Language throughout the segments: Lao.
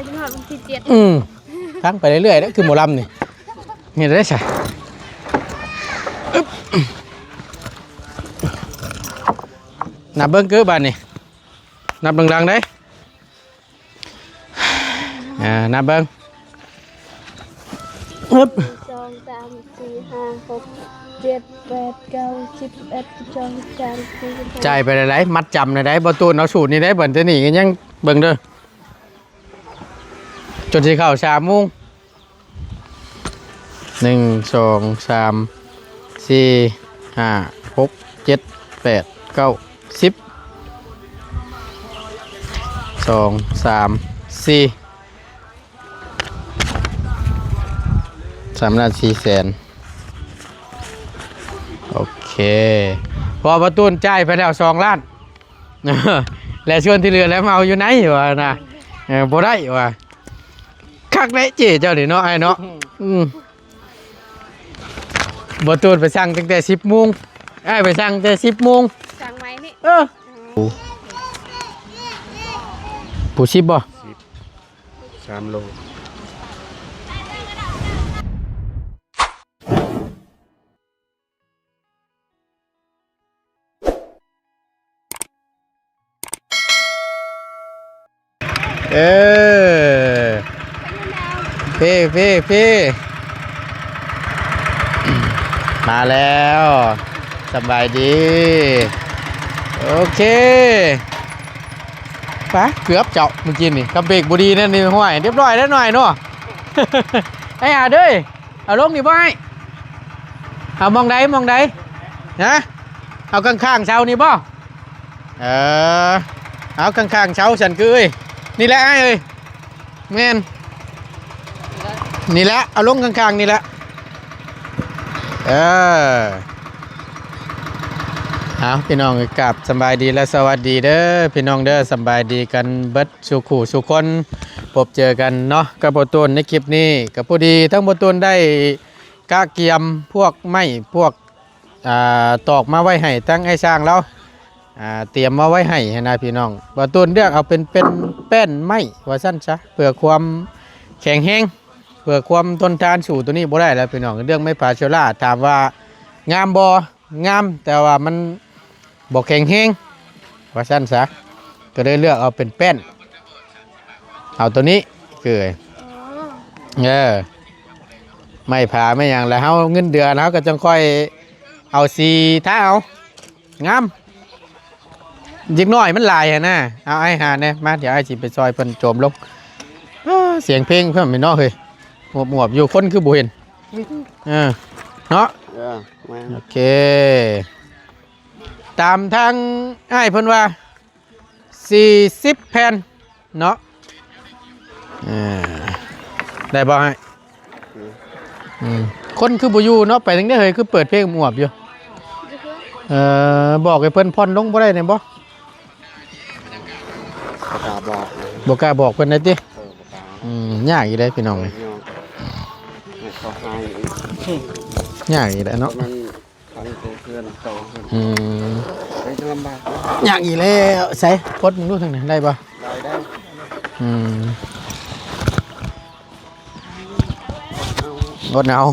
ຈົນຮອດວັນທີເຈັດ ອືມ ຟັງໄປເລື້ອຍໆເດີ້ ຄືໝໍລຳນີ້ ເຮັດໄດ້ຊະ ນັບເບິ່ງເກີບາດນີ້ ນັບດັງໆເດ້ ອ່າ ນັບເບິ່ງ ອຶບ ສອງ ສາມ ສີ່ ຫ້າ ຫົກ ເຈັດ ແປດ ເກົ້າ ສິບ ສິບເອັດ ສິບສອງ ສິບສາມ ສິບສີ່ ສິບຫ້າ ຈ່າຍໄປໄດ້ ມັດຈຳໄດ້ ບໍ່ຕູນເອົາສູດນີ້ໄດ້ ບັດນີ້ກໍຍັງເບິ່ງເດີ້ ຈົນຊິເຂົ້າສາມໂມງ ໜຶ່ງ ສອງ ສາມ ສີ່ ຫ້າ ຫົກ ເຈັດ ແປດ ເກົ້າ ສິບ ສອງ ສາມ ສີ່ ສາມລ້ານສີ່ແສນ ໂອເຄ ເພາະວ່າຕູ້ນຈ່າຍໄປແລ້ວສອງລ້ານ ແລະ ສ່ວນທີ່ເຫຼືອແລ້ວມາເອົາຢູ່ໃນວ່ານະ ເອີ ບໍ່ໄດ້ວ່າ ຄັກແຫຼະເຈ້ເຈົ້ານີ້ເນາະ ອ້າຍເນາະ ອືມ ບໍ່ຕູນໄປສັ່ງຕັ້ງແຕ່ສິບໂມງ ອ້າຍໄປສັ່ງແຕ່ສິບໂມງ ສັ່ງໄວ້ນີ້ ເອີ ຜູ້ສິບບໍ່? ສິບ ສາມໂລ. ເອີ ເພ ເພ ເພ ມາແລ້ວ ສະບາຍດີ ໂອເຄ ປະ ເກືອບເຈົ້າ ມື້ກີ້ນີ້ ຄັນເບກບໍ່ດີແນ່ນີ້ ຫ້ວຍ ຮຽບຮ້ອຍແລ້ວໜ້ອຍເນາະ ໄອ້ຫາເດີ ເອົາລົງນີ້ບໍ່ອ້າຍ? ເອົາໝ່ອງໃດ ໝ່ອງໃດ? ຮະ? ເອົາຂ້າງໆເສົານີ້ບໍ່? ເອີ ເອົາຂ້າງໆເສົາຊັ້ນຄືເອີຍ ນີ້ແຫຼະອ້າຍເອີຍ ແມ່ນ ນີ້ແຫຼະ ເອົາລົງຂ້າງໆນີ້ແຫຼະ ເອີ ເອົາ ພີ່ນ້ອງ ກາບສະບາຍດີ ແລະ ສະຫວັດດີເດີ ພີ່ນ້ອງເດີ ສະບາຍດີກັນເບິດ ສູ່ຄູ່ສູ່ຄົນ ພົບເຈີກັນເນາະ ກັບບໍ່ຕູນໃນຄລິບນີ້ ກໍພໍດີທັງບໍ່ຕູນໄດ້ກະກຽມພວກໄມ້ພວກ ອ່າ ຕອກມາໄວ້ໃຫ້ທັງອ້າຍຊ່າງລາວ ອ່າ ຕຽມມາໄວ້ໃຫ້ຫັ້ນນະພີ່ນ້ອງ ບ່າວຕູນເລືອກເອົາເປັນ ເປັນແປ້ນໄມ້ວ່າຊັ້ນຊະ ເພື່ອຄວາມແຂງແຮງ ເພື່ອຄວາມທົນທານ ສູ້ໂຕນີ້ບໍ່ໄດ້ແລ້ວພີ່ນ້ອງ ເລື່ອງໄມ້ຜາເຊລາ ຖາມວ່າງາມບໍ່? ງາມ ແຕ່ວ່າມັນບໍ່ແຂງແຮງວ່າຊັ້ນຊະ ກໍເລີຍເລືອກເອົາເປັນແປ້ນ ເອົາໂຕນີ້ຄື ອໍ ເອີ ໄມ້ຜາໄມ້ຫຍັງ ແລ້ວເຮົາເງິນເດືອນເຮົາກໍຈັ່ງຄ່ອຍເອົາສີທາເອົາ ງາມ ເດັກນ້ອຍມັນຫຼາຍຫັ້ນນະ ເອົາອ້າຍຫາແດ່ ມາ ດຽວອ້າຍຊິໄປຊ່ອຍເພິ່ນໂຈມລົງ ເອີ ສຽງເພງເພິ່ນພີ່ນ້ອງເອີຍ ຫວບໆຢູ່ ຄົນຄືບໍ່ເຫັນ ເອີ ເນາະ ເອີ ແມ່ນ ໂອເຄ ຕາມທາງອ້າຍເພິ່ນວ່າ ສີ່ສິບແຜ່ນເນາະ ເອີ ໄດ້ບໍ່ອ້າຍ? ອືມ ອືມ ຄົນຄືບໍ່ຢູ່ເນາະ ໄປທາງໃດເຮີ້ຍ ຄືເປີດເພງອວບຢູ່ ຢູ່ເຮືອນ ເອີ ບອກໃຫ້ເພິ່ນຜ່ອນລົງບໍ່ໄດ້ແດ່ບໍ່? ບໍ່ກ້າບອກ ບໍ່ກ້າບອກເພິ່ນໄດ້ຕິ? ເອີ ບໍ່ກ້າ ອືມ ຍາກອີກເດ້ພີ່ນ້ອງເອີຍ ເຂົາໃຫ້ ຍາກອີກແຫຼະເນາະ ມັນ ຂັງໂຕເພື່ອນໂຕເພິ່ນ ອືມ ໄດ້ລຳບາກ ຍາກອີກແລ້ວ ໃສ ປົດເບິ່ງດູທາງນັ້ນ ໄດ້ບໍ່? ໄດ້ ໄດ້ ອືມ ອົດເອົາ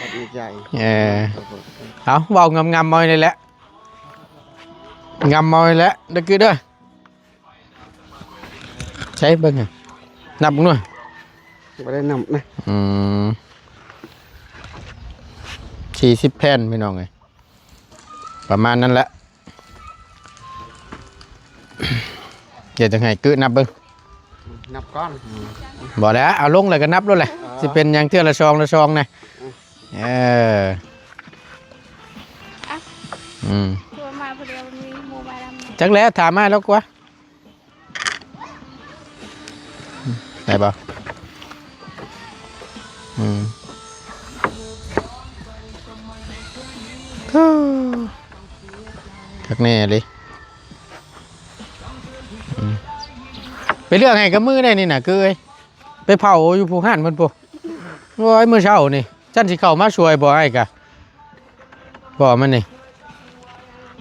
ອົດໃນໃຈ ເອີ ເອົາ ເວົ້າງຳໆເອົານີ້ແຫຼະ ງຳເອົານີ້ແຫຼະ ເດີຄືເດີ. ໃສເບິ່ງຫັ້ນ ນັບເບິ່ງດູ ບໍ່ໄດ້ນັບນະ ອືມ ສີ່ສິບແຜ່ນພີ່ນ້ອງເອີຍ ປະມານນັ້ນແຫຼະ ດຽວຈັ່ງໃຫ້ກຶນັບເບິ່ງ ນັບກ່ອນ ບໍ່ແລ້ວ ເອົາລົງແລ້ວກໍນັບໂລດແຫຼະ ເອີ ຊິເປັນຫຍັງ ເທື່ອລະຊອງລະຊອງນະ ເອີ ອືມ ຄືວ່າມາຜູ້ດຽວ ມີໝູ່ມານຳ ຈັກແລ້ວ ຖາມອ້າຍລາວກວ່າ ໄດ້ບໍ່? ອືມ ຄັກແນ່ເລີຍ ອືມ ໄປເລືອກໃຫ້ກັບມືໄດ້ນີ້ນະ ຄືເອີຍ ໄປເຜົາຢູ່ຜູ້ຮ້ານເພິ່ນພຸ້ນ ໂອ້ຍ ມື້ເຊົ້ານີ້ ຊັ້ນຊິເຂົ້າມາຊ່ວຍບໍ່ ອ້າຍກະ ບໍ່ ມັນນີ້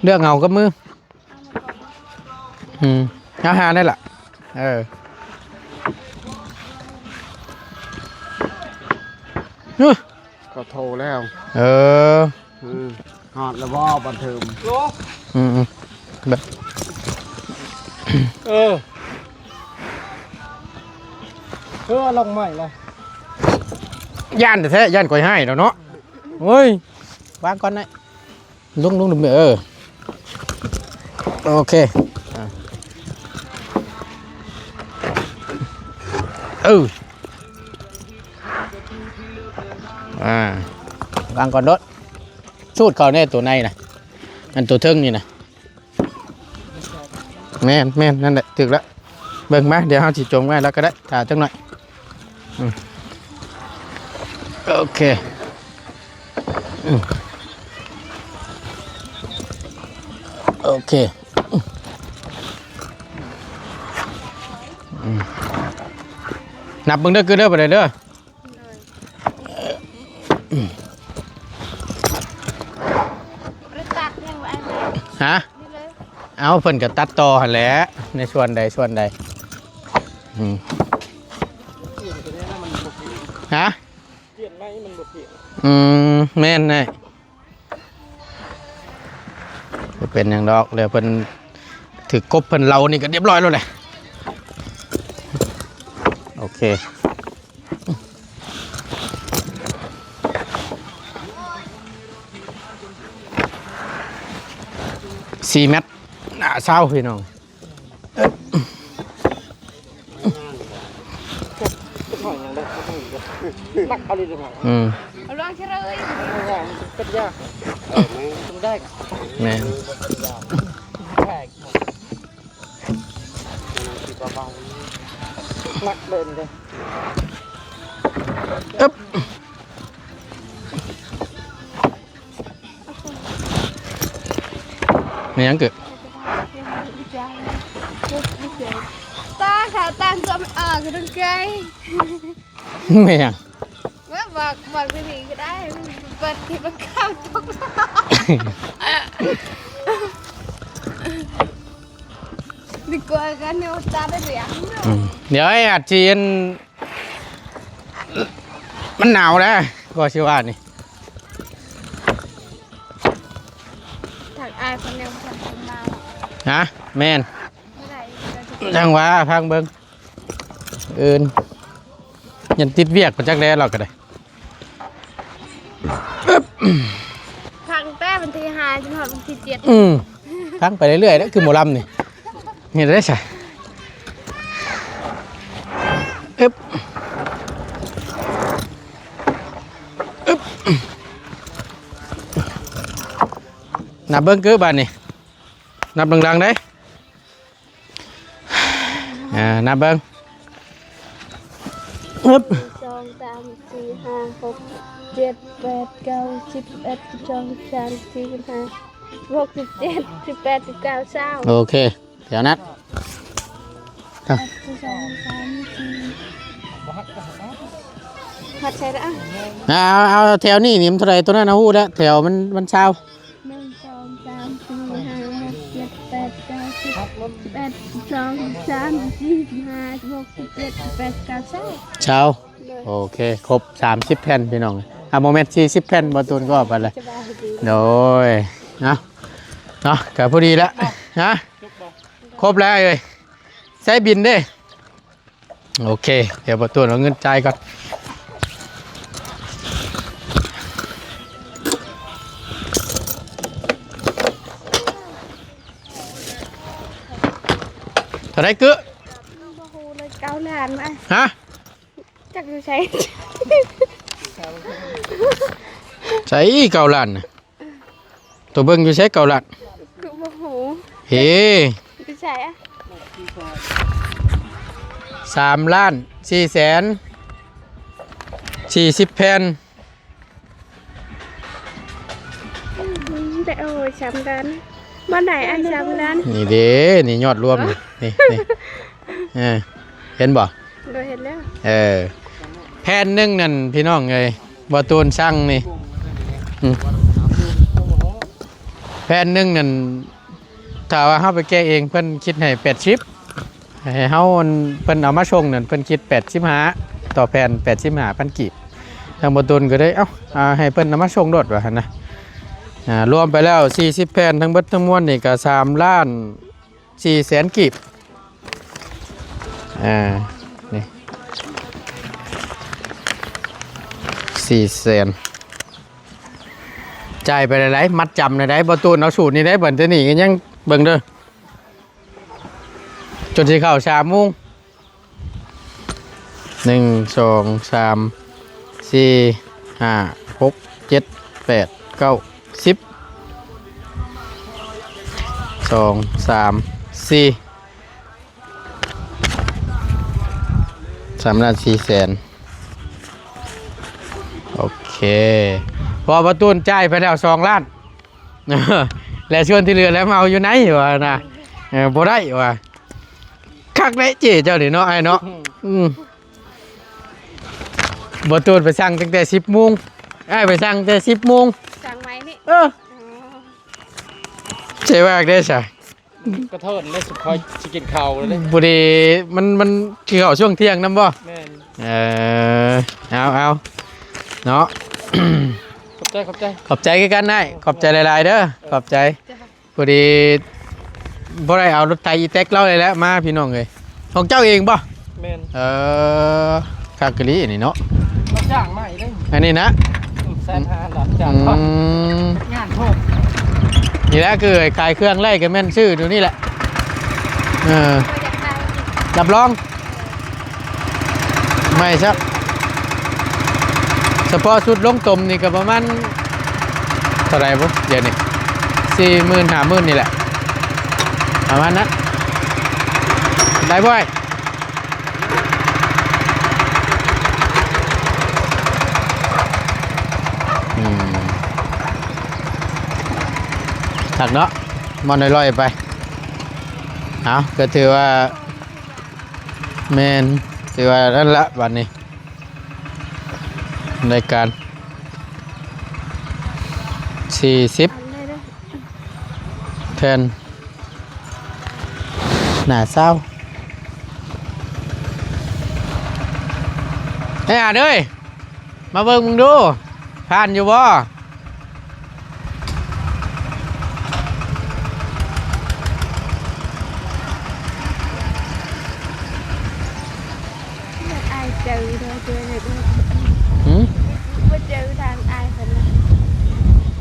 ເລືອກເອົາກັບມື. ອືມ ອາຫານນັ້ນລະ ເອີ ຮະ ກໍໂທແລ້ວ. ເອີ ອືມ ຮອດແລ້ວບໍ່ ບັນເທີມ? ໂລ ອືມໆ ແບບ ເອີ ເອີ ລົງໃໝ່ລະ. ຢ້ານແທ້ໆ ຢ້ານຂ້ອຍຮ້າຍແລ້ວເນາະ. ໂອ້ຍ ວາງກ່ອນນະ. ລົງ ລົງ ເອີ ໂອເຄ ອ່າ ເອີ ອ່າ ວາງກ່ອນໂລດ. ສູດເຂົ້າແນ່ໂຕໃນນະ ອັນໂຕເທິງນີ້ນະ. ແມ່ນ ແມ່ນ ນັ້ນແຫຼະ ຖືກລະ. ເບິ່ງມາ ດຽວເຮົາຊິຈົ່ງໄວ້ລະກໍໄດ້ ຖ້າຈັກໜ້ອຍ. ອືມ ໂອເຄ ອືມ ໂອເຄ ອືມ ນັບເບິ່ງເດີ ຄືເດີ ບາດນີ້ເດີ. ໂດຍ ບໍ່ໄດ້ຕັດຫຍັງວ່າອັນນີ້ ຮະ? ນີ້ເລີຍ ເອົ້າ ເພິ່ນກໍຕັດຕໍ່ຫັ້ນແຫຼະ ໃນສ່ວນໃດສ່ວນໃດ. ອືມ ຮະ? ປ່ຽນໃໝ່ມັນບໍ່ປ່ຽນ. ອືມ ແມ່ນແຫຼະ. ບໍ່ເປັນຫຍັງດອກ ແລ້ວເພິ່ນຖືກກົບເພິ່ນເລົ່ານີ້ກໍຮຽບຮ້ອຍແລ້ວແຫຼະ. ໂອເຄ ສີ່ແມັດ ໜ້າຊາວ ພີ່ນ້ອງ. ໜັກອີ່ຫຼີເດ້. ອືມ ເອົາລອງເທື່ອເລີຍ ເປັນຍາກ ຕ້ອງໄດ້ ແມ່ນ ໜັກເດີນເດ້. ອຶບ ແມ່ນຫຍັງເກີດ? ຕາຂາຕັ້ງກໍອອກກຳລັງກາຍ. ແມ່ນຫຍັງ? ວ່າບອກ ບອກດີໆກໍໄດ້ ເປີດທີ່ບັງຄັບ ດີກວ່າກັນເນາະ ຕາໄດ້ເລີຍ. ອືມ ດຽວໄອ້ອາດຊິອັນ ມັນໜາວແລ້ວ ກໍຊິວ່ານີ້ ທາງອ້າຍເພິ່ນຍັງບໍ່ທັນຂຶ້ນມາເນາະ. ຮະ? ແມ່ນ ຈັ່ງວ່າຟັງເບິ່ງ ອື່ນ ຍັງຕິດວຽກໄປຈັກແລ້ວ ລາວກໍໄດ້. ຟັງແຕ່ວັນທີຫ້າຈົນຮອດວັນທີເຈັດ. ອືມ ຟັງໄປເລື້ອຍໆເດີ້ ຄືໝໍລຳນີ້. ເຮັດໄດ້ຊະ. ອຶບ ອຶບ ນັບເບິ່ງເກີບາດນີ້ ນັບດັງໆເດ້. ອ່າ ນັບເບິ່ງ ອຶບ ສອງ ສາມ ສີ່ ຫ້າ ຫົກ ເຈັດ ແປດ ເກົ້າ ສິບ ສິບເອັດ ສິບສອງ ສິບສາມ ສິບສີ່ ສິບຫ້າ ສິບຫົກ ສິບເຈັດ ສິບແປດ ສິບເກົ້າ ຊາວ. ໂອເຄ ແຖວນັ້ນ ຮອດໃສລະ? ເອົາ ເອົາແຖວນີ້ນີ້ມັນເທົ່າໃດ? ໂຕນັ້ນເຮົາຮູ້ແລ້ວ ແຖວມັນ ມັນຊາວ. ໜຶ່ງ ສອງ ສາມ ສີ່ ຫ້າ ຫົກ ເຈັດ ແປດ ເກົ້າ ສິບ ສິບເອັດ ສິບສອງ ສິບສາມ ສິບສີ່ ສິບຫ້າ ສິບຫົກ ສິບເຈັດ ສິບແປດ ສິບເກົ້າ ຊາວ ຊາວ. ໂດຍ ໂອເຄ ຄົບສາມສິບແຜ່ນພີ່ນ້ອງ. ອ່າ ບໍ່ແມ່ນສີ່ສິບແຜ່ນ ບໍ່ຕູນກໍອອກໄປເລີຍ. ສະບາຍດີ. ໂດຍ ເນາະ ເນາະ ກໍພໍດີລະ. ຮະ? ຄົບແລ້ວເອີຍ ໃຊ້ບິນເດ້. ໂອເຄ ດຽວປະຕູນເອົາເງິນຈ່າຍກ່ອນ. ເທົ່າໃດກຶ? ບໍ່ຮູ້ເລີຍ ເກົ້າລ້ານ. ຮະ? ຈັກຢູ່ໃສ? ໃສເກົ້າລ້ານນະ? ໂຕເບິ່ງຢູ່ໃສເກົ້າລ້ານ? ຄືບໍ່ຮູ້. ເຮ ຢູ່ໃສອະ? ສາມລ້ານສີ່ແສນສີ່ສິບແຜ່ນ. ອືມ ໄດ້ ໂອ້ຍ ສາມລ້ານ. ບໍ່ໄດ້ ອ້າຍ ສາມລ້ານ. ນີ້ເດ້ ນີ້ຍອດລວມ ນີ້ ນີ້ ນີ້ ເອີ ເຫັນບໍ່? ໂດຍ ເຫັນແລ້ວ. ເອີ ແຜ່ນໜຶ່ງນັ້ນພີ່ນ້ອງເອີຍ ບໍ່ຕູນສັ່ງນີ້ ອືມ ແຜ່ນໜຶ່ງນັ້ນ ຖ້າວ່າເຮົາໄປແກະເອງ ເພິ່ນຄິດໃຫ້ແປດສິບ ໃຫ້ເຮົາ ເພິ່ນເອົາມາສົ່ງນັ້ນ ເພິ່ນຄິດແປດສິບຫ້າ ຕໍ່ແຜ່ນ ແປດສິບຫ້າພັນກີບ. ເ ທາງບໍ່ຕຸນກໍໄດ້ ເອົ້າ ອ່າ ໃຫ້ເພິ່ນນຳມາສົ່ງໂລດວ່າຫັ້ນນະ. ອ່າ ລວມໄປແລ້ວສີ່ສິບແຜ່ນ ທັງເບິດທັງມວນນີ້ກໍສາມລ້ານສີ່ແສນກີບ. ອ່າ ນີ້ ສີ່ແສນ ຈ່າຍໄປຫຼາຍໆ ມັດຈຳຫຼາຍໆ ບໍ່ຕູນເອົາສູດນີ້ໄດ້ ບັດນີ້ກໍຍັງເບິ່ງເດີ ຈົນຊິເຂົ້າສາມໂມງ ໜຶ່ງ ສອງ ສາມ ສີ່ ຫ້າ ຫົກ ເຈັດ ແປດ ເກົ້າ ສິບ ສອງ ສາມ ສີ່ ສາມລ້ານສີ່ແສນ. ໂອເຄ ເພາະວ່າຕູ້ນຈ່າຍໄປແລ້ວສອງລ້ານ ແລະ ສ່ວນທີ່ເຫຼືອແລ້ວມາເອົາຢູ່ໃນວ່ານະ. ເອີ ບໍ່ໄດ້ວ່າ ຄັກເດ້ເຈ້ເຈົ້ານີ້ເນາະ ອ້າຍເນາະ. ອືມ ອືມ ບໍ່ຕູນໄປສັ່ງຕັ້ງແຕ່ສິບໂມງ ອ້າຍໄປສັ່ງແຕ່ສິບໂມງ ສັ່ງໄວ້ນີ້ ເອີ ອໍ ເຈ້ວ່າເດ້ຊະ ກະເທີນເດ້ ສຸກຂ້ອຍຊິກິນເຂົ້າແລ້ວເດ້ ພໍດີມັນ ມັນຊິເຂົ້າຊ່ວງທ່ຽງນຳບໍ່? ແມ່ນ ເອີ ເອົາ ເອົາ ເນາະ ຂອບໃຈ ຂອບໃຈ ຂອບໃຈຄືກັນອ້າຍ ຂອບໃຈຫຼາຍໆເດີ ຂອບໃຈ. ພໍດີບໍ່ໄດ້ເອົາລົດໄຖອີແຕັກລາວເລີຍແຫຼະມາ ພີ່ນ້ອງເອີຍ. ຂອງເຈົ້າເອງບໍ່? ແມ່ນ ເອີ ຄັກອີ່ຫຼີນີ້ເນາະ ຮັບຈ້າງໃໝ່ເດ້ ອັນນີ້ນະ ແສນຫ້າ ຮັບຈ້າງ ອືມ ງານໂພດ ນີ້ແຫຼະ ຄືຂາຍເຄື່ອງໄດ້ກໍແມ່ນຊື້ຕົວນີ້ແຫຼະ ເອີ ຮັບຮອງ ໃໝ່ຊະ ສະເພາະຊຸດລົງຕົມນີ້ກໍປະມານເທົ່າໃດບຸ ດຽວນີ້ ສີ່ໝື່ນ ຫ້າໝື່ນນີ້ແຫຼະ ປະມານນັ້ນ ໄດ້ບໍ່ອ້າຍ? ອືມ ຄັກເນາະ ມ່ວນລອຍໆໄປ ເອົາ ກໍຖືວ່າ ແມ່ນ ຖືວ່ານັ້ນລະ ບັດນີ້ ລາຍການ ສີ່ສິບແຜ່ນ ໜ້າຊາວ ໄອ້ອາດເອີຍ ມາເບິ່ງເບິ່ງດູ ຜ່ານຢູ່ບໍ່? ອ້າຍເຈີເດີ ເຈີຢູ່ ຫືມ? ບໍ່ເຈີທາງອ້າຍເພິ່ນນະ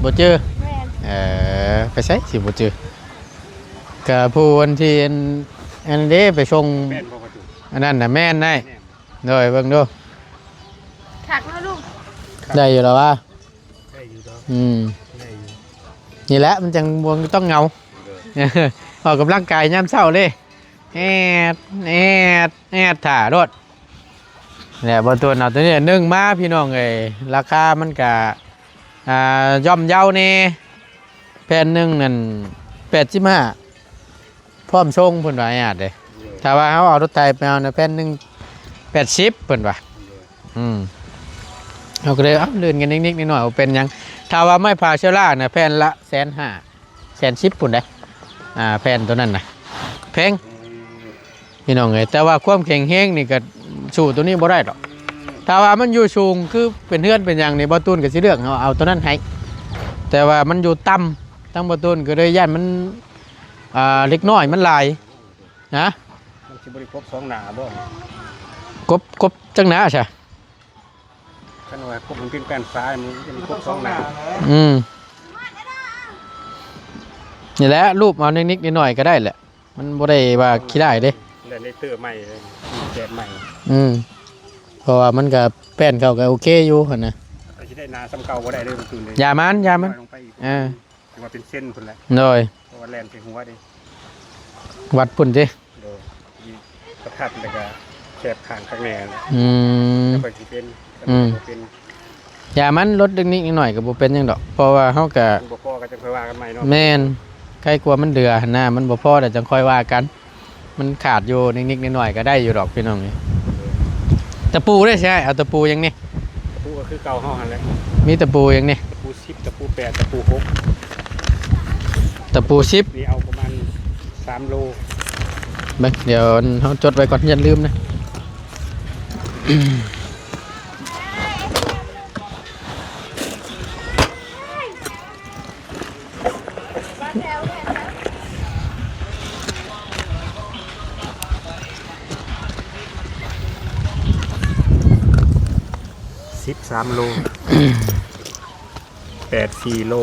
ບໍ່ເຈີ ແມ່ນ ເອີ ໄປໃສຊິບໍ່ເຈີ ກະຜູ້ອັນທີ່ ອັນ ອັນເດ້ ໄປສົ່ງ ແມ່ນບໍ່ປະຕູ ອັນນັ້ນນະ ແມ່ນໄດ໋ ແມ່ນ ໂດຍ ເບິ່ງດູ ຄັກເນາະລຸງ ໄດ້ຢູ່ແລ້ວວະ ໄດ້ຢູ່ດອກ ອືມ ໄດ້ຢູ່ ນີ້ແຫຼະ ມັນຈັ່ງບໍ່ຕ້ອງເຫງົາ ໂດຍ ອອກກຳລັງກາຍຍາມເຊົ້າເດ້ ແອດ ແອດ ແອດ ຖ້າໂລດ ແຫຼະ ບໍ່ຕົວເອົາຕົວນີ້ໜຶ່ງມາ ພີ່ນ້ອງເອີຍ ລາຄາມັນກະ ອ່າ ຍ່ອມເຍົາແດ່ ແຜ່ນໜຶ່ງນັ້ນ ແປດສິບຫ້າ ພ້ອມສົ່ງເພິ່ນວ່າ ອາດເດ້ ໂດຍ ຖ້າວ່າເຮົາເອົາລົດໄຖໄປເອົານະ ແຜ່ນໜຶ່ງ ແປດສິບ ເພິ່ນວ່າ ໂດຍ ອືມ ເຮົາກໍເລີຍ ເອົ້າ ລື່ນກັນນິດໆໜ້ອຍໆ ບໍ່ເປັນຫຍັງ ຖ້າວ່າໄມ້ພາເຊລານະ ແຜ່ນລະແສນຫ້າ ແສນສິບພຸ້ນເດ້ ອ່າ ແຜ່ນຕົວນັ້ນນະ ແພງ ພີ່ນ້ອງເອີຍ ແຕ່ວ່າຄວາມແຂງແຮງນີ້ກໍສູ້ຕົວນີ້ບໍ່ໄດ້ດອກ ຖ້າວ່າມັນຢູ່ສູງ ຄືເປັນເຮືອນເປັນຫຍັງນີ້ ບໍ່ຕູນກໍຊິເລືອກເອົາ ເອົາຕົວນັ້ນໃຫ້ ແຕ່ວ່າມັນຢູ່ຕ່ຳ ທາງບໍ່ຕູນກໍເລີຍຢ້ານມັນ ອ່າ ເຫຼັກນ້ອຍມັນຫຼາຍ ຮະ ມັນຊິບໍ່ໄດ້ຄົບສອງໜ້າບໍ່? ຄົບ ຄົບຈັກໜ້າຊະ? ຄັນວ່າຄົບມັນເປັນແປ້ນຊາຍ ມັນຈະມີຄົບສອງໜ້າ ອືມ ນີ້ແຫຼະ ລູບເອົານິດໆໜ້ອຍໆກໍໄດ້ແຫຼະ ມັນບໍ່ໄດ້ວ່າຂີ້ຮ້າຍເດ້ ແລະ ໃນເຕີໃໝ່ ແກນໃໝ່ ອືມ ເພາະວ່າມັນກໍແປ້ນເຂົາກໍໂອເຄຢູ່ຫັ້ນນະ ກໍຊິໄດ້ໜ້າສ່ຳເກົ່າບໍ່ໄດ້ເດ້ ມັນຄືນເດ້ ຢ່າມັນ ຢ່າມັນ ນ້ອຍລົງໄປອີກ ເອີ ຖືວ່າເປັນເຊັນພຸ້ນແຫຼະ ໂດຍ ເພາະວ່າແລ່ນໃສ່ຫົວເດ້ ວັດພຸ້ນຕິ ໂດຍ ປະທັດແລ້ວກະແຄບຂ້າງຂ້າງແນ່ນະ ອືມ ແລ້ວຂ້ອຍຊິເປັນ ອືມ ບໍ່ເປັນ ຢ່າມັນ ລົດເລັກໆນ້ອຍໆກໍບໍ່ເປັນຫຍັງດອກ ເພາະວ່າເຮົາກະ ມັນບໍ່ພໍກໍຈັ່ງຄ່ອຍວ່າກັນໃໝ່ເນາະ ແມ່ນ ໄກກວ່າມັນເຫຼືອຫັ້ນນະ ມັນບໍ່ພໍແລ້ວຈັ່ງຄ່ອຍວ່າກັນ ມັນຂາດຢູ່ນິດໆໜ້ອຍໆກໍໄດ້ຢູ່ດອກພີ່ນ້ອງເອີຍ ຕະປູເດ້ ຊິໃຫ້ເອົາຕະປູຫຍັງນີ້? ຕະປູກໍຄືເກົ່າເຮົາຫັ້ນແຫຼະ ມີຕະປູຫຍັງນີ້? ຕະປູສິບ ຕະປູແປດ ຕະປູຫົກ ຕະປູສິບ ນີ້ເອົາປະມານສາມໂລ ເບິ່ງ ດຽວເຮົາຈົດໄວ້ກ່ອນ ຢ້ານລືມນະ. ສິບສາມໂລ ແປດສີ່ໂລ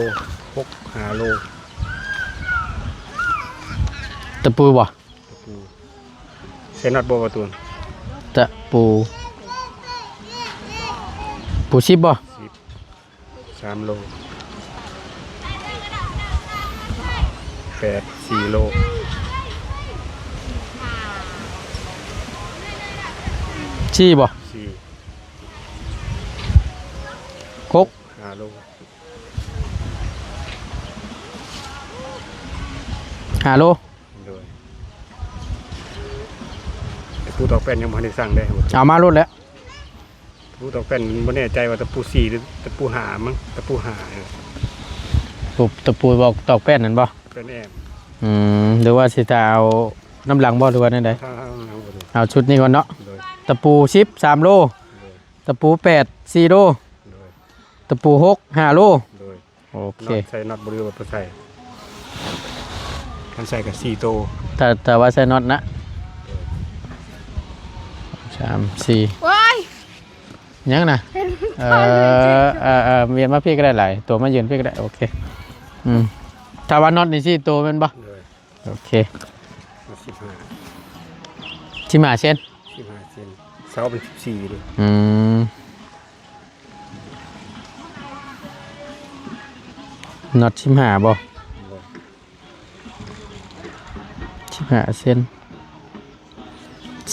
ຫົກຫ້າໂລ. ຕະປູບໍ່? ຕະປູ. ໃສ່ນັອດບໍ່ ປະຕູ? ຕະປູ ປູສິບບໍ່? ສິບ ສາມໂລ ແປດສີ່ໂລ ສີ່ບໍ່? ສີ່ ຫົກ ຫ້າໂລ ຫ້າໂລ. ໂດຍ ຕະປູຕອກແປ້ນຍັງບໍ່ທັນໄດ້ສັ່ງເດ້. ເອົາມາໂລດແຫຼະ. ຕະປູຕອກແປ້ນບໍ່ແນ່ໃຈວ່າຕະປູສີ່ ຫຼື ຕະປູຫ້າມັ້ງ ຕະປູຫ້າ. ເອີ ຕະປູຕອກແປ້ນນັ້ນບໍ່? ແປ້ນແອມ. ອືມ ຫຼືວ່າຊິຖ້າເອົານຳຫຼັງບໍ່ ຫຼືວ່າແນວໃດ? ຖ້າເອົານຳຫຼັງບໍ່. ເອົາຊຸດນີ້ກ່ອນເນາະ. ໂດຍ ຕະປູສິບ ສາມໂລ ໂດຍ ຕະປູແປດ ສີ່ໂລ ໂດຍ ຕະປູຫົກ ຫ້າໂລ. ໂດຍ ໂອເຄ ນັອດໃສ່ນັອດບໍ່ ຫຼືວ່າບໍ່ໃສ່? ຄັນໃສ່ກໍສີ່ໂຕ ຖ້າ ຖ້າວ່າໃສ່ນັອດນະ ສາມ ສີ່ ໂອ້ຍ ຫຍັງນະ? ເອີ ເອີ ເອີ ວຽນມາພີ້ກໍໄດ້ຫຼາຍ ຕົວມາຢືນພີ້ກໍໄດ້. ໂອເຄ ອືມ ຖ້າວ່ານັອດນີ້ສີ່ໂຕແມ່ນບໍ່? ໂດຍ ໂອເຄ ສິບຫ້າ ສິບຫ້າເຊັນ ສິບຫ້າເຊັນ ເສົາເປັນສິບສີ່ເດ້. ອືມ ນັອດສິບຫ້າບໍ່? ບໍ່ ສິບຫ້າເຊັນ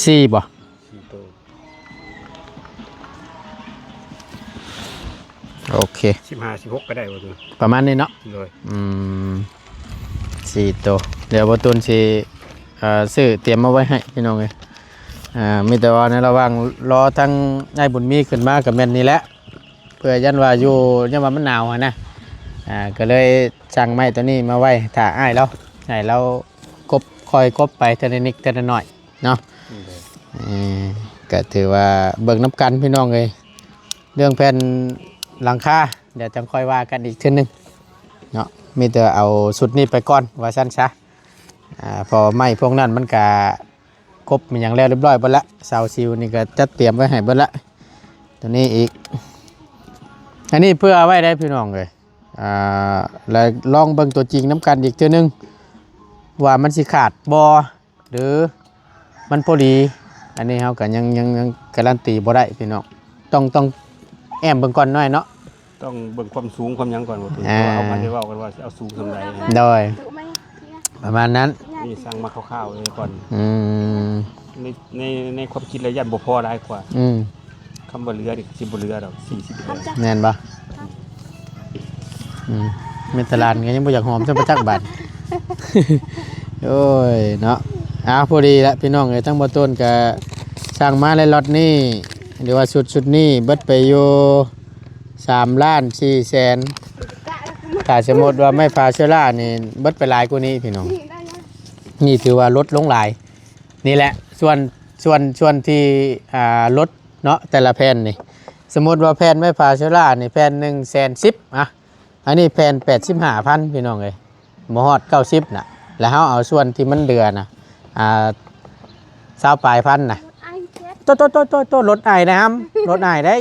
ສີ່ບໍ່? ສີ່ໂຕ. ໂອເຄ ສິບຫ້າ ສິບຫົກກໍໄດ້ບໍ່? ປະມານນີ້ເນາະ. ໂດຍ ອືມ ສີ່ໂຕ ດຽວບໍ່ຕູນຊິ ເອີ ຊື້ຕຽມມາໄວ້ໃຫ້ພີ່ນ້ອງເອີຍ. ເອີ ມີແຕ່ວ່າໃນລະຫວ່າງລໍທາງອ້າຍບຸນມີຂຶ້ນມາກໍແມ່ນນີ້ແຫຼະ ເພື່ອຢ້ານວ່າຢູ່ ຢ້ານວ່າມັນໜາວຫັ້ນນະ. ອ່າ ກໍເລີຍສັ່ງໄມ້ຕົວນີ້ມາໄວ້ຖ້າອ້າຍລາວ ໃຫ້ລາວກົບ ຄ່ອຍກົບໄປເທື່ອລະນິດເທື່ອລະໜ້ອຍເນາະ. ອືມ ເອີ ກໍຖືວ່າເບິ່ງນຳກັນພີ່ນ້ອງເອີຍ ເລື່ອງແຜ່ນຫຼັງຄາ ດຽວຈັ່ງຄ່ອຍວ່າກັນອີກເທື່ອໜຶ່ງເນາະ. ມີແຕ່ເອົາຊຸດນີ້ໄປກ່ອນວ່າຊັ້ນຊະ. ອ່າ ເພາະໄມ້ພວກນັ້ນມັນກະ ກົບມີຫຍັງແລ້ວຮຽບຮ້ອຍເບິດລະ ເສົາຊິວນີ້ກໍຈັດຕຽມໄວ້ໃຫ້ເບິດລະ. ຕົວນີ້ອີກ ອັນນີ້ເພື່ອເອົາໄວ້ໄດ້ພີ່ນ້ອງເອີຍ. ອ່າ ແລະລອງເບິ່ງຕົວຈິງນຳກັນອີກເທື່ອໜຶ່ງ ວ່າມັນຊິຂາດບໍ່ ຫຼືມັນພໍດີ. ອັນນີ້ເຮົາກໍຍັງ ຍັງ ຍັງກາຣັນຕີບໍ່ໄດ້ພີ່ນ້ອງ ຕ້ອງ ຕ້ອງແອ້ມເບິ່ງກ່ອນໜ້ອຍເນາະ. ຕ້ອງເບິ່ງຄວາມສູງຄວາມຫຍັງກ່ອນວ່າ ອ່າ ເພາະວ່າເຮົາບໍ່ໄດ້ເວົ້າກັນວ່າຊິເອົາສູງສ່ຳໃດ. ໂດຍ ປະມານນັ້ນ ນີ້ສັ່ງມາຄ່າວໆເລີຍກ່ອນ. ອືມ ໃນ ໃນ ໃນຄວາມຄິດແລ້ວຢ້ານບໍ່ພໍຫຼາຍກວ່າ. ອືມ ຄຳວ່າເຫຼືອນີ້ຊິບໍ່ເຫຼືອດອກ ສີ່ສິບແປດ ແມ່ນບໍ່? ອືມ ແມ່ນຕະຫຼານກໍຍັງບໍ່ຢາກຫອມຊ້ຳປະຈັກບາດ. ໂອ້ຍເນາະ ອ້າວ ພໍດີລະພີ່ນ້ອງເອີຍ ທັງບໍ່ຕົ້ນກໍສັ່ງມາໃນລັອດນີ້ ຫຼືວ່າຊຸດ ຊຸດນີ້ເບິດໄປຢູ່ ສາມລ້ານສີ່ແສນ. ຖ້າສົມມຸດວ່າໄມ້ພາເຊລານີ້ເບິດໄປຫຼາຍກວ່ານີ້ພີ່ນ້ອງ. ນີ້ຖືວ່າລົດລົງຫຼາຍ. ນີ້ແຫຼະ ສ່ວນ ສ່ວນ ສ່ວນທີ່ ອ່າ ລົດເນາະ ແຕ່ລະແຜ່ນນີ້ ສົມມຸດວ່າແຜ່ນໄມ້ພາເຊລານີ້ແຜ່ນໜຶ່ງແສນສິບ ອ່ະ ອັນນີ້ແຜ່ນແປດສິບຫ້າພັນ ພີ່ນ້ອງເອີຍ. ບໍ່ຮອດເກົ້າສິບນະ ແລ້ວເຮົາເອົາສ່ວນທີ່ມັນເຫຼືອນະ ອ່າ ຊາວປາຍພັນນະ. ໂຕ ໂຕ ໂຕ ໂຕ ໂຕ ລົດອ້າຍນະ ລົດອ້າຍໄດ໋.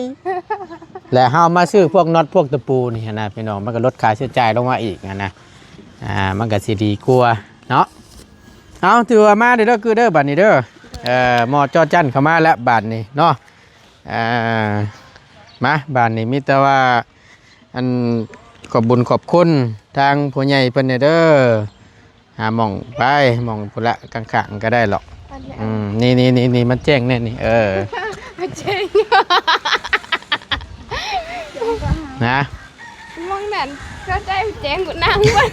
ແລ້ວເຮົາມາຊື້ພວກນັອດພວກຕະປູນີ້ຫັ້ນນະ ພີ່ນ້ອງ ມັນກໍລົດຄ່າໃຊ້ຈ່າຍລົງມາອີກຫັ້ນນະ. ອ່າ ມັນກໍຊິດີກວ່າເນາະ. ເອົາ ຖືວ່າມາເດີ ຄືເດີ ບາດນີ້ເດີ. ເອີ ໝໍ້ຈໍຈັ້ນເຂົ້າມາແລ້ວບາດນີ້ເນາະ. ອ່າ ມາ ບາດນີ້ມີແຕ່ວ່າ ອັນ ຂອບບຸນຂອບຄຸນທາງຜູ້ໃຫຍ່ເພິ່ນແດ່ເດີ. ຫາໝ່ອງໄປ ໝ່ອງພຸ້ນລະ ຂ້າງໆ ກໍໄດ້ຫຼອກ. ອືມ ນີ້ໆໆ ມັນແຈ້ງແນ່ນີ້ ເອີ ແຈ້ງນະ. ມອງນັ້ນ ເຂົ້າໃຈແຈ້ງກວ່ານາງເບິ່ງ.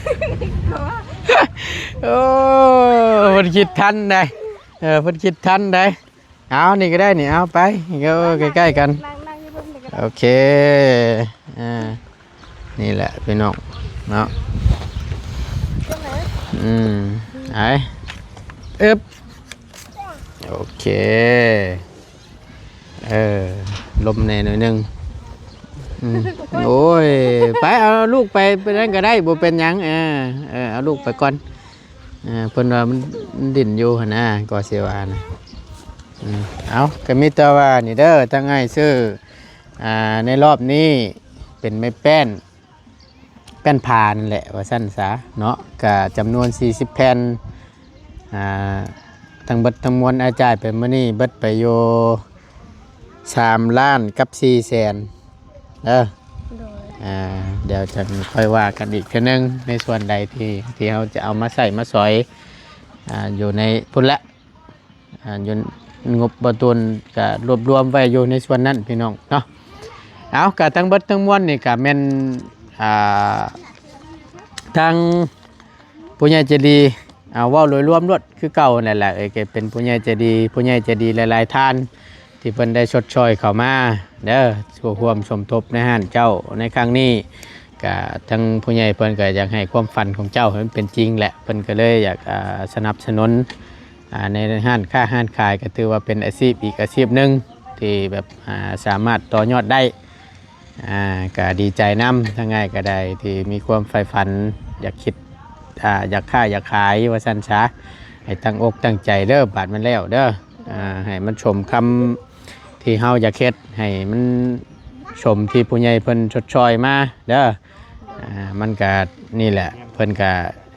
ໂອ້ ເພິ່ນຄິດທັນໄດ໋ ເອີ ເພິ່ນຄິດທັນໄດ໋. ເອົາ ນີ້ກໍໄດ້ນີ້ ເອົາໄປ ນີ້ກໍໃກ້ໆ ກັນ. ໂອເຄ ອ່າ ນີ້ແຫຼະພີ່ນ້ອງເນາະ. ອືມ ໄປ ອຶບ ໂອເຄ ເອີ ລົມແດ່ໜ້ອຍໜຶ່ງ. ອືມ ໂອ້ຍ ໄປ ເອົາລູກໄປ ໄປນັ້ນກໍໄດ້ ບໍ່ເປັນຫຍັງ. ເອີ ເອີ ເອົາລູກໄປກ່ອນ. ເອີ ເພິ່ນວ່າມັນ ມັນດິ້ນຢູ່ຫັ້ນນະ ກໍຊິວ່ານະ. ອືມ ເອົາ ກໍມີແຕ່ວ່ານີ້ເດີ ທາງອ້າຍຊື້ ອ່າ ໃນລອບນີ້ເປັນໄມ້ແປ້ນ ແປ້ນພານັ້ນແຫຼະວ່າຊັ້ນສາເນາະ ກະຈຳນວນສີ່ສິບແຜ່ນ. ອ່າ ທັງເບິດທັງມວນອ້າຍຈ່າຍໄປມື້ນີ້ເບິດໄປຢູ່ສາມລ້ານກັບສີ່ແສນເດີ. ໂດຍ ອ່າ ດຽວຈັ່ງຄ່ອຍວ່າກັນອີກເທື່ອໜຶ່ງ ໃນສ່ວນໃດທີ່ ທີ່ເຮົາຈະເອົາມາໃຊ້ມາສອຍ ອ່າ ຢູ່ໃນພຸ້ນແຫຼະ. ອ່າ ຢູ່ ງົບບໍ່ຕູນກະລວບລວມໄວ້ຢູ່ໃນສ່ວນນັ້ນພີ່ນ້ອງເນາະ. ເອົາ ກະທັງເບິດທັງມວນນີ້ກະແມ່ນ ອ່າ ທາງຜູ້ໃຫຍ່ໃຈດີ ເອົາ ເວົ້າໂດຍລວມໂລດຄືເກົ່ານັ້ນແຫຼະ ເອີຍ ກະເປັນຜູ້ໃຫຍ່ໃຈດີ ຜູ້ໃຫຍ່ໃຈດີຫຼາຍໆທ່ານ ທີ່ເພິ່ນໄດ້ຊົດຊ່ອຍເຂົ້າມາເດີ ເພື່ອຮ່ວມສົມທົບໃນຮ້ານເຈົ້າໃນຄັ້ງນີ້. ກະທາງຜູ້ໃຫຍ່ເພິ່ນກະຢາກໃຫ້ຄວາມຝັນຂອງເຈົ້າໃຫ້ມັນເປັນຈິງແຫຼະ ເພິ່ນກະເລີຍຢາກ ອ່າ ສະໜັບສະໜູນ ອ່າ ໃນຮ້ານຄ້າຮ້ານຂາຍ ກະຖືວ່າເປັນອາຊີບອີກອາຊີບໜຶ່ງ ທີ່ແບບ ອ່າ ສາມາດຕໍ່ຍອດໄດ້. ອ່າ ກະດີໃຈນຳ ທາງອ້າຍກະໄດ້ທີ່ມີຄວາມໃຝ່ຝັນ ຢາກຄິດ ອ່າ ຢາກຄ້າຢາກຂາຍວ່າຊັ້ນສາ ໃຫ້ຕັ້ງອົກຕັ້ງໃຈເດີ ບາດມັນແລ້ວເດີ ອ່າ ໃຫ້ມັນສົມຄຳທີ່ເຮົາຢາກເຮັດ ໃຫ້ມັນສົມທີ່ຜູ້ໃຫຍ່ເພິ່ນຊົດຊ່ອຍມາເດີ. ອ່າ ມັນກະນີ້ແຫຼະ ເພິ່ນກະ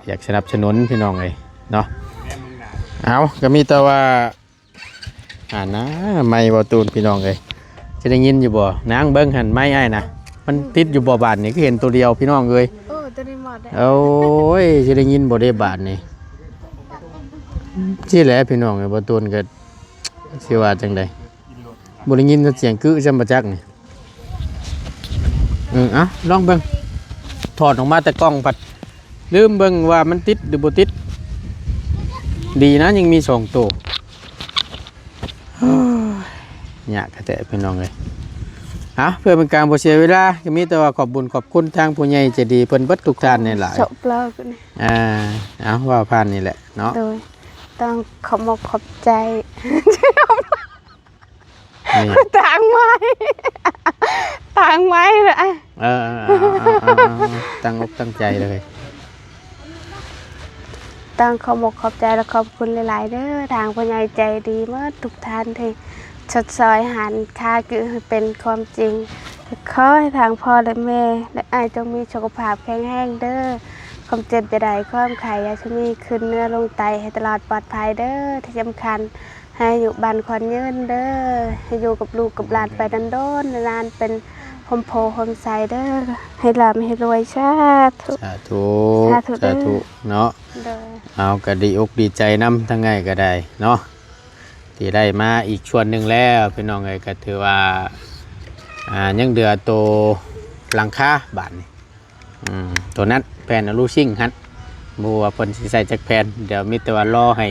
ຢາກສະໜັບສະໜູນພີ່ນ້ອງເອີຍເນາະ. ເອົາ ກະມີແຕ່ວ່າ ອ່ານະ ໄມເວົ້າຕູນພີ່ນ້ອງເອີຍ ຈະໄດ້ຍິນຢູ່ບໍ່? ນາງເບິ່ງຫັ້ນ ໄມອ້າຍນະ ມັນຕິດຢູ່ບໍ່? ບາດນີ້ຄືເຫັນໂຕດຽວພີ່ນ້ອງເອີຍ. ໂອ້ ໂຕນີ້ໝົດແລ້ວ. ໂອ້ຍ ຈະໄດ້ຍິນບໍ່ເດ້ບາດນີ້? ຊີ້ແຫຼະພີ່ນ້ອງເອີຍ ເວົ້າຕູນກະຊິວ່າຈັ່ງໃດ ບໍ່ໄດ້ຍິນສຽງກຶຊ້ຳບໍ່ຈັກນີ້. ເອີ ເອົາ ລອງເບິ່ງ ຖອດອອກມາແຕ່ກ່ອງພັດ ລືມເບິ່ງວ່າມັນຕິດຫຼືບໍ່ຕິດ. ດີນະຍັງມີສອງໂຕ. ຍາກແທ້ພີ່ນ້ອງເອີຍ. ເອົາ ເພື່ອເປັນການບໍ່ເສຍເວລາ ກະມີແຕ່ວ່າຂອບບຸນຂອບຄຸນທາງຜູ້ໃຫຍ່ໃຈດີເພິ່ນເບິດທຸກທ່ານນີ້ຫຼາຍ. ເອົາ ເວົ້າຜ່ານນີ້ແຫຼະເນາະ. ໂດຍ ຕ້ອງຂອບມົກຂອບໃຈ ນີ້ ຕັ້ງໄວ້ ຕັ້ງໄວ້ເລີຍ. ເອີ ເອີ ຕັ້ງອົກຕັ້ງໃຈເລີຍ. ຕ້ອງຂອບມົກຂອບໃຈ ແລະ ຂອບຄຸນຫຼາຍໆເດີ ທາງຜູ້ໃຫຍ່ໃຈດີໝົດທຸກທ່ານທີ່ຊົດຊ່ອຍຮ້ານຄ້າ ຄືໃຫ້ເປັນຄວາມຈິງ. ຂໍໃຫ້ທາງພໍ່ ແລະ ແມ່ ແລະ ອ້າຍຈົ່ງມີສຸຂະພາບແຂງແຮງເດີ ຄວາມເຈັບຢ່າໄດ້ ຄວາມໄຂ້ຢ່າຊິມີ ຂຶ້ນເໜືອລົງໃຕ້ໃຫ້ຕະຫຼອດປອດໄພເດີ ທີ່ສຳຄັນ ໃຫ້ອາຍຸໝັ້ນຂວັນຍືນເດີ ໃຫ້ຢູ່ກັບລູກກັບຫຼານໄປດົນໆ ໃຫ້ຫຼານເປັນຮົ່ມໂພຮົ່ມໄຊເດີ ໃຫ້ລ່ຳໃຫ້ລວຍ. ສາທຸ ສາທຸ ສາທຸເດີ ສາທຸເນາະ. ໂດຍ ເອົາ ກະດີອົກດີໃຈນຳ ທາງອ້າຍກະໄດ້ເນາະ ທີ່ໄດ້ມາອີກສ່ວນໜຶ່ງແລ້ວພີ່ນ້ອງເອີຍ. ກະຖືວ່າ ອ່າ ຍັງເຫຼືອໂຕຫຼັງຄາບາດນີ້ ອືມ ໂຕນັ້ນແຜ່ນອະລູຊິງຫັ້ນ ບໍ່ຮູ້ວ່າເພິ່ນຊິໃສ່ຈັກແຜ່ນ ດຽວມີແຕ່ວ່າລໍໃຫ້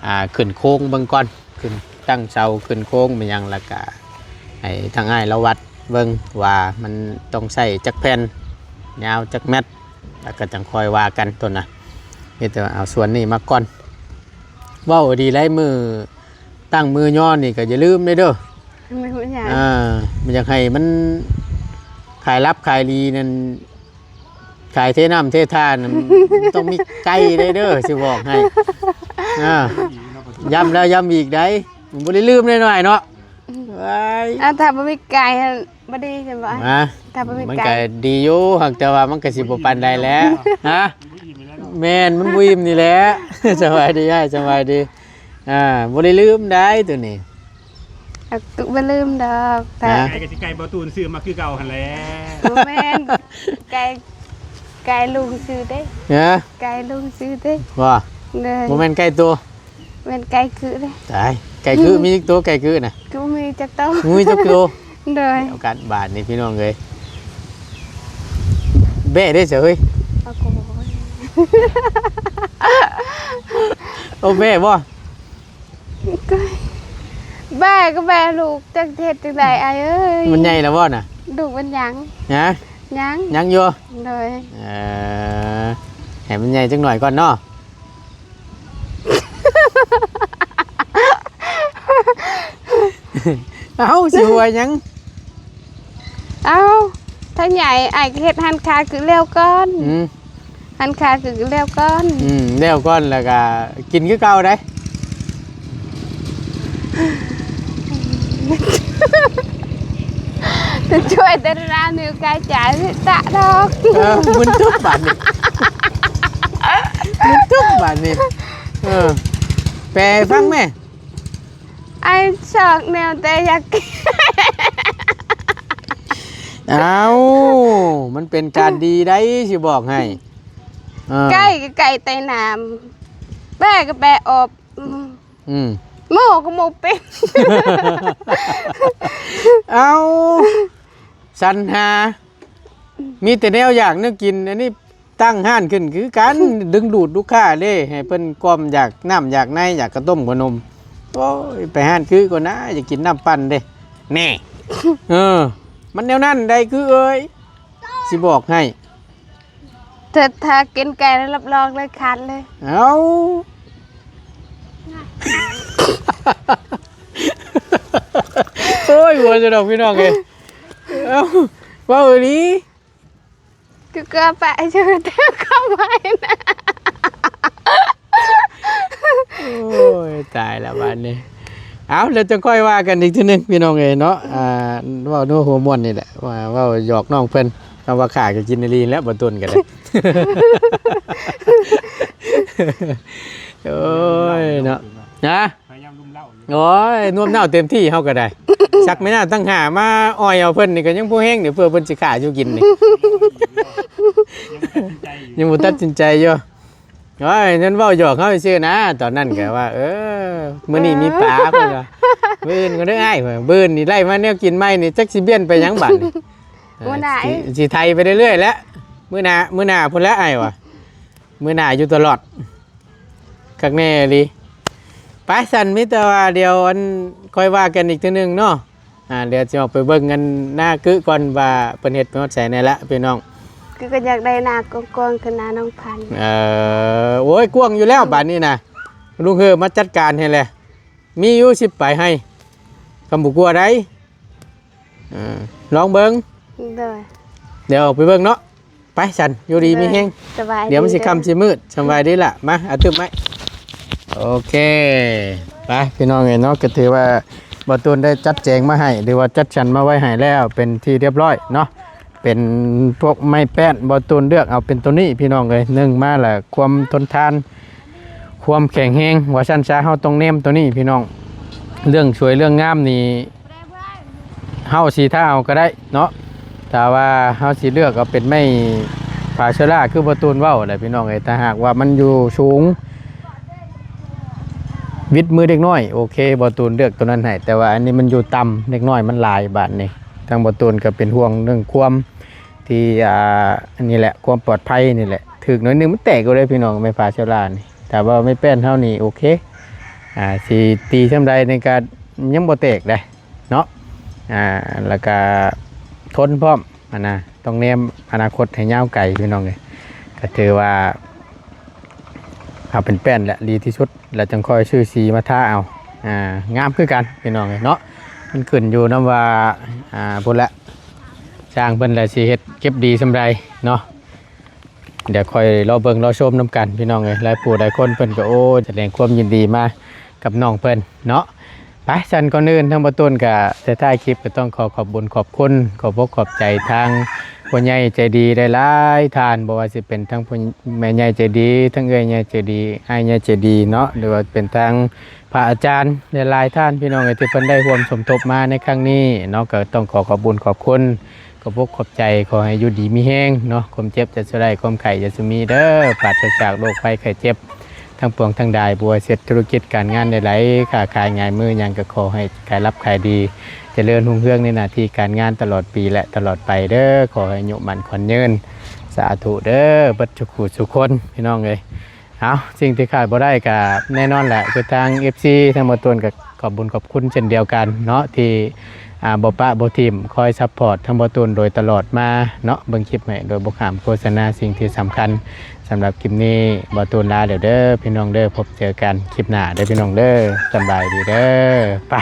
ອ່າ ຂຶ້ນໂຄງເບິ່ງກ່ອນ ຂຶ້ນຕັ້ງເສົາຂຶ້ນໂຄງແມ່ນຫຍັງ ແລ້ວກະໃຫ້ທາງອ້າຍລາວວັດເບິ່ງວ່າມັນຕ້ອງໃສ່ຈັກແຜ່ນ ຍາວຈັກແມັດ ແລ້ວກະຈັ່ງຄ່ອຍວ່າກັນໂຕນະ. ມີແຕ່ວ່າເອົາສ່ວນນີ້ມາກ່ອນ. ເວົ້າດີໄດ໋ ມື້ຕັ້ງມື້ຍໍນີ້ກະຢ່າລືມເດີ ມື້ຫຍັງ? ອ່າ ມັນຢາກໃຫ້ມັນຂາຍລັບຂາຍດີນັ້ນ ຂາຍເທນ້ຳເທທ່ານັ້ນ ຕ້ອງມີໄກ່ໄດ໋ເດີ ຊິບອກໃຫ້. ອ່າ ຢ້ຳແລ້ວຢ້ຳອີກໄດ໋ ບໍ່ໄດ້ລືມໄດ໋ນ້ອຍເນາະ. ອືມ ວ້າຍ ອ່າ ຖ້າບໍ່ມີໄກ່ຫັ້ນ ບໍ່ດີແມ່ນບໍ່? ຮະ? ຖ້າບໍ່ມີໄກ່ ມັນກະດີຢູ່ ຫາກແຕ່ວ່າມັນກະຊິບໍ່ປານໃດແຫຼະ. ຮະ? ແມ່ນ ມັນບໍ່ອີ່ມນີ້ແຫຼະ. ສະບາຍດີອ້າຍ ສະບາຍດີ. ອ່າ ບໍ່ໄດ້ລືມໄດ໋ໂຕນີ້. ບໍ່ລືມດອກ. ຮະ? ໄກ່ກະຊິໄກ່ບໍ່ຕູນຊື້ມາຄືເກົ່າຫັ້ນແຫຼະ. ບໍ່ແມ່ນ ໄກ່ ໄກ່ລຸງຊື້ເດ້. ຮະ? ໄກ່ລຸງຊື້ເດ້. ບໍ່? ເລີຍ ບໍ່ແມ່ນໄກ່ໂຕ ແມ່ນໄກ່ຄືເດ້. ຕາຍ ໄກ່ຄື ອືມ ມີຈັກໂຕໄກ່ຄືນະ? ຄືບໍ່ມີຈັກໂຕ ບໍ່ມີຈັກໂຕ. ໂດຍ ດຽວກັນບາດນີ້ພີ່ນ້ອງເອີຍ. ແບ້ເດ້ເສີຍ ເອີຍ ໂອ້ ແບ້ບໍ່? ແບ້ກະແບ້ລູກ ຈັກເຮັດຈັ່ງໃດອ້າຍເອີຍ. ມັນໃຫຍ່ແລ້ວບໍ່ນະ? ລູກມັນຍັງ. ຮະ? ຍັງ ຍັງຢູ່. ໂດຍ ເອີ ໃຫ້ມັນໃຫຍ່ຈັກໜ້ອຍກ່ອນເນາະ. ເອົ້າ ຊິຫົວຫຍັງ? ເອົ້າ ຖ້າໃຫຍ່ອ້າຍກະເຮັດຮ້ານຄ້າຄືແລ້ວກ່ອນ. ອືມ ຫັ້ນກະຄືແລ້ວກ່ອນ. ອືມ ແລ້ວກ່ອນ ແລ້ວກະກິນຄືເກົ່າໄດ໋. ຈະຊ່ວຍແຕ່ລະນາວນີ້ກາຍຈ່າຍຕະດອກ. ເອີ ມຶນຕຶບບາດນີ້ ມຶນຕຶບບາດນີ້. ເອີ ແປໃຫ້ຟັງແດ່. ອ້າຍຊອກແນວແຕ່ຢາກກິນ. ເອົ້າ ມັນເປັນການດີໃດ໋ ຊິບອກໃຫ້. ເອີ ໄກ່ກໍໄກ່ໄຕນ້ຳ ແປກໍແປອອບ. ອືມ ອືມ ໝູກໍໝູເປັນ. ເອົ້າ ສັນຫາ ມີແຕ່ແນວຢາກແນວກິນ ອັນນີ້ຕັ້ງຮ້ານຂຶ້ນຄືກັນ ດຶງດູດລູກຄ້າເດ້ ໃຫ້ເພິ່ນກ່ອມຢາກນ້ຳຢາກໃນ ຢາກກະຕົ້ມຂະໜົມ. ໂອ້ຍ ໄປຮ້ານຄືກ່ອນນາ ຢາກກິນນ້ຳປັ່ນເດ້ ແນ່. ເອີ ມັນແນວນັ້ນໃດ໋ ຄືເອີຍ ຊິບອກໃຫ້. ຖ້າ ຖ້າກິນໄກ່ແລ້ວ ຮັບຮອງເລີຍ ຂາດເລີຍ. ເອົ້າ ໂອ້ຍ ຫົວຈະດອກ ພີ່ນ້ອງເອີຍ. ເອົ້າ ເວົ້າອີ່ຫຼີ ຄືກໍປະຢູ່ແຕ່ຄວາມໝາຍນະ. ໂອ້ຍ ຕາຍແລ້ວບາດນີ້. ເອົາ ແລ້ວຈັ່ງຄ່ອຍວ່າກັນອີກເທື່ອໜຶ່ງ ພີ່ນ້ອງເອີຍເນາະ. ອ່າ ເວົ້ານົວຫົວມ່ວນນີ້ແຫຼະ ວ່າເວົ້າຫຍອກນ້ອງເພິ່ນ. ຄຳວ່າຂ້າກໍກິນອີ່ຫຼີແລ້ວ ບໍ່ຕົນກໍໄດ້. ໂອ້ຍເນາະ ຮະ ພະຍາຍາມລຸມເລົ້າຢູ່. ໂອ້ຍ ນົມເນົາເຕັມທີ່ເຮົາກໍໄດ້. ສັກແມ່ນ້ຳຕັ້ງຫ້າມາອ່ອຍເອົາເພິ່ນນີ້ກໍຍັງບໍ່ແຮງເດ ເພື່ອເພິ່ນຊິຂ້າຢູ່ກິນນີ້ ຍັງບໍ່ຕັດສິນໃຈຢູ່ ຍັງບໍ່ຕັດສິນໃຈຢູ່. ໂອ້ຍ ນັ້ນເວົ້າຫຍອກເຮົາຊື່ນະ ຕອນນັ້ນກໍວ່າ ເອີ ມື້ນີ້ມີປາ ເພິ່ນວ່າ ມື້ອື່ນກໍເດີອ້າຍ ມື້ອື່ນນີ້ໄລ່ມາແນວກິນໃໝ່ນີ້ ຈັກຊິປ່ຽນໄປຫຍັງບາດນີ້. ເອີ ມື້ໜ້າ ຊິ ຊິໄຖໄປເລື້ອຍໆແຫຼະ ມື້ໜ້າ ມື້ໜ້າພຸ້ນແຫຼະອ້າຍວ່າ ມື້ໜ້າຢູ່ຕະຫຼອດ. ຄັກແນ່ອີ່ຫຼີ. ໄປຊັ້ນ ມີແຕ່ວ່າດຽວອັນຄ່ອຍວ່າກັນອີກເທື່ອໜຶ່ງເນາະ. ອ່າ ດຽວຊິອອກໄປເບິ່ງອັນນາກຶກ່ອນວ່າເພິ່ນເຮັດໄປຮອດໃສແນ່ລະ ພີ່ນ້ອງ. ຄືກໍຢາກໄດ້ນາກວ້າງໆ ຄືນານ້ອງພັນ. ເອີ ໂອ້ຍ ກວ້າງຢູ່ແລ້ວບາດນີ້ນະ ລຸງເຮີມາຈັດການໃຫ້ແຫຼະ. ມີຢູ່ສິບປາຍໄຮ່ ຄຳບໍ່ກົວໃດ. ເອີ ລອງເບິ່ງ. ໂດຍ ດຽວອອກໄປເບິ່ງເນາະ. ໄປຊັ້ນ ຢູ່ດີມີແຮງ. ສະບາຍດີ ດຽວມັນຊິຄ່ຳຊິມືດ. ສະບາຍດີລະ ມາ ອາ ຕື່ມໄວ້. ໂອເຄ ໄປພີ່ນ້ອງເອີຍເນາະ ກໍຖືວ່າບ່າວຕູນໄດ້ຈັດແຈງມາໃຫ້ ຫຼືວ່າຈັດສັນມາໄວ້ໃຫ້ແລ້ວເປັນທີ່ຮຽບຮ້ອຍເນາະ. ເປັນພວກໄມ້ແປ້ນ ບ່າວຕູນເລືອກເອົາເປັນໂຕນີ້ພີ່ນ້ອງເອີຍ. ໜຶ່ງມາລະຄວາມທົນທານ ຄວາມແຂງແຮງວ່າຊັ້ນຊະ ເຮົາຕ້ອງແນມໂຕນີ້ພີ່ນ້ອງ. ເລື່ອງສວຍເລື່ອງງາມນີ້ ເຮົາຊິຖ້າເອົາກໍໄດ້ເນາະ ຖ້າວ່າເຮົາຊິເລືອກເອົາເປັນໄມ້ຜາເຊື້ອລາ ຄືບ່າວຕູນເວົ້າແຫຼະພີ່ນ້ອງເອີຍ. ຖ້າຫາກວ່າມັນຢູ່ສູງ ວິດມືເດັກນ້ອຍ ໂອເຄ ບ່າວຕູນເລືອກໂຕນັ້ນໃຫ້. ແຕ່ວ່າອັນນີ້ມັນຢູ່ຕ່ຳ ເດັກນ້ອຍມັນຫຼາຍ ບາດນີ້ທາງບ່າວຕູນກໍເປັນຫ່ວງເລື່ອງຄວາມທີ່ ອ່າ ອັນນີ້ແຫຼະ ຄວາມປອດໄພນີ້ແຫຼະ. ຖືກໜ້ອຍໜຶ່ງມັນແຕກເອົາເດ້ພີ່ນ້ອງ ໄມ້ຜາເຊື້ອລານີ້. ຖ້າວ່າໄມ້ແປ້ນເຮົານີ້ໂອເຄ ອ່າ ຊິຕີສ່ຳໃດນີ້ກໍຍັງບໍ່ແຕກເດ້. ເນາະ ອ່າ ແລ້ວກະທົນພ້ອມຫັ້ນນະ ຕ້ອງແນມອະນາຄົດໃຫ້ຍາວໄກພີ່ນ້ອງເອີຍ. ກະຖືວ່າເອົາເປັນແປ້ນແຫຼະດີທີ່ສຸດ ແລ້ວຈັ່ງຄ່ອຍຊື້ສີມາທາເອົາ. ອ່າ ງາມຄືກັນພີ່ນ້ອງເອີຍເນາະ. ມັນຂຶ້ນຢູ່ນຳວ່າ ອ່າ ພຸ້ນແຫຼະ ຊ່າງເພິ່ນລະຊິເຮັດເກັບດີສ່ຳໃດເນາະ. ດຽວຄ່ອຍລໍເບິ່ງລໍຊົມນຳກັນພີ່ນ້ອງເອີຍ. ຫຼາຍຜູ້ຫຼາຍຄົນເພິ່ນກໍ ໂອ້ ສະແດງຄວາມຍິນດີມາກັບນ້ອງເພິ່ນເນາະ. ໄປ ຊັ້ນກ່ອນອື່ນທາງບ່າວຕູນກໍ ທ້າຍໆຄລິບກໍຕ້ອງຂໍຂອບບຸນຂອບຄຸນ ຂອບອົກຂອບໃຈທາງຜູ້ໃຫຍ່ໃຈດີຫຼາຍໆທ່ານ ບໍ່ວ່າຊິເປັນທັງຜູ້ແມ່ໃຫຍ່ໃຈດີ ທັງເອື້ອຍໃຫຍ່ໃຈດີ ອ້າຍໃຫຍ່ໃຈດີເນາະ ຫຼືວ່າເປັນທາງ ພະອາຈານຫຼາຍໆທ່ານ ພີ່ນ້ອງເອີຍ ທີ່ເພິ່ນໄດ້ຮ່ວມສົມທົບມາໃນຄັ້ງນີ້ເນາະ ກໍຕ້ອງຂໍຂອບບຸນຂອບຄຸນ ຂອບອົກຂອບໃຈ. ຂໍໃຫ້ຢູ່ດີມີແຮງເນາະ ຄວາມເຈັບຢ່າສູ່ໄດ້ ຄວາມໄຂ້ຢ່າສູ່ມີເດີ ປາສຈາກໂລກໄພໄຂ້ເຈັບທັງປວງທັງຫຼາຍ. ບໍ່ວ່າເຮັດທຸລະກິດການງານໃດໆ ຄ້າຂາຍຫງາຍມືຫຍັງ ກໍຂໍໃຫ້ຂາຍລັບຂາຍດີ ຈະເລີນຮຸ່ງເຮືອງໃນໜ້າທີ່ການງານຕະຫຼອດປີ ແລະ ຕະຫຼອດໄປເດີ. ຂໍໃຫ້ອາຍຸໝັ້ນຂວັນຍືນ ສາທຸເດີ ເບິດທຸກຜູ້ສູ່ຄົນ ພີ່ນ້ອງເອີຍ. ເອົາ ສິ່ງທີ່ຂາດບໍ່ໄດ້ກໍແນ່ນອນແຫຼະ ຄືທາງເອັຟຊີ ທາງບ່າວຕູນກໍຂອບບຸນຂອບຄຸນເຊັ່ນດຽວກັນເນາະ ທີ່ ອ່າ ບໍ່ປະບໍ່ຖິ້ມ ຄອຍຊັບພອດທາງບ່າວຕູນໂດຍຕະຫຼອດມາເນາະ ເບິ່ງຄລິບໃຫ້ໂດຍບໍ່ຂ້າມໂຄສະນາ. ສິ່ງທີ່ສຳຄັນສຳລັບຄລິບນີ້ ບ່າວຕູນລາແລ້ວເດີພີ່ນ້ອງເດີ ພົບເຈີກັນຄລິບໜ້າເດີພີ່ນ້ອງເດີ ສຳບາຍດີເດີ ໄປ.